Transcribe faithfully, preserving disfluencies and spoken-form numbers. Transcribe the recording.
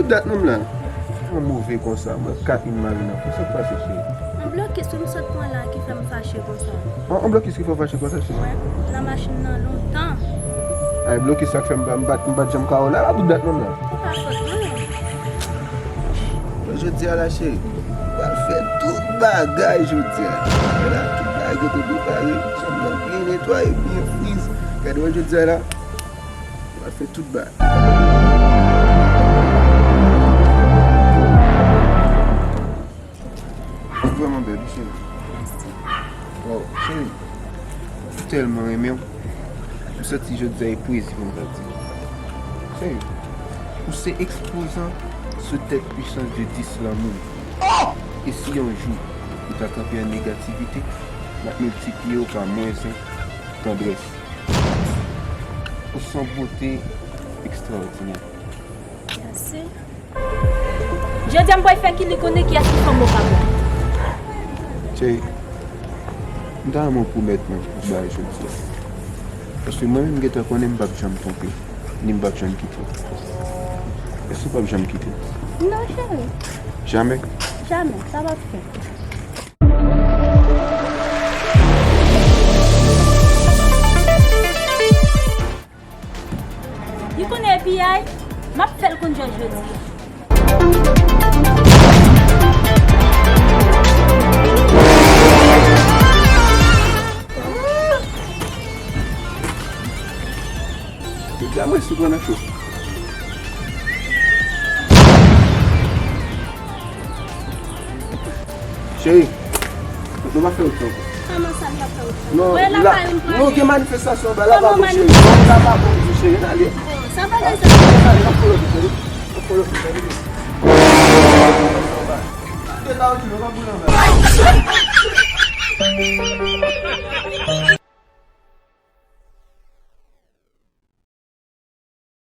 Dat menm la. Mwen move konsa, mwen kat min mari nan fou. Sa k pase, cheri? Yon blokis wi m sot pran la ki fè m fache konsa. Yon, yon blokis ki fè w fache konsa, cheri? Wi, nan machin nan lontan. Ay, blokis sa k fè m pa, m pa t, m pa t janm ka wè w la, la bout dat menm la. Se pa fòt mwen. Bon, jodi a la, cheri, m pral fè tout bagay jodi a. Vwala, tout bagay rete prepare, chanm nan byen netwaye, byen friz. Gade, wè jodi a la, m pral fè tout bagay. Ou vrèman bèl, wi, cheri. Mèsi. Waw, cheri. M tèlman renmen w. M santi jodi a e pwezi pou m ta di. Cheri, ou se ekspozan sou tèt pwisans de dis lanmou. E si yon jou ou ta kanpe an negativite, m ap miltipliye w pa mwens en tandrès. Ou se yon bote ekstraòdinè. Mèsi. Jodi a m pral fè Kili konnen kiyès ki fanm ou ka pran. Cheri, m ta renmen w pwomèt mwen yon bagay jodi a. Paske mwen menm m gentan konnen m p ap janm twonpe w, ni m p ap janm kite w. Èske w p ap janm kite m? Non, cheri. Jamè? Jamè, sa p ap fèt. Li konnen epi ay, m ap fè l konn jòj jodi a. Jodi a mwen sou pran nan cho. Cheri, nou pa fè wout sa ankò. Kòman sa n pa fè wout sa? Non, la, nou gen manifestasyon anba la, pa bon, cheri. Kòman manifestasyon? Sa pa bon, cheri, n ale. Bon, sa pa gen sens. N ale, n ap follow, cheri. N ap follow, cheri. Gen kawoutchou, nou pa boule anba.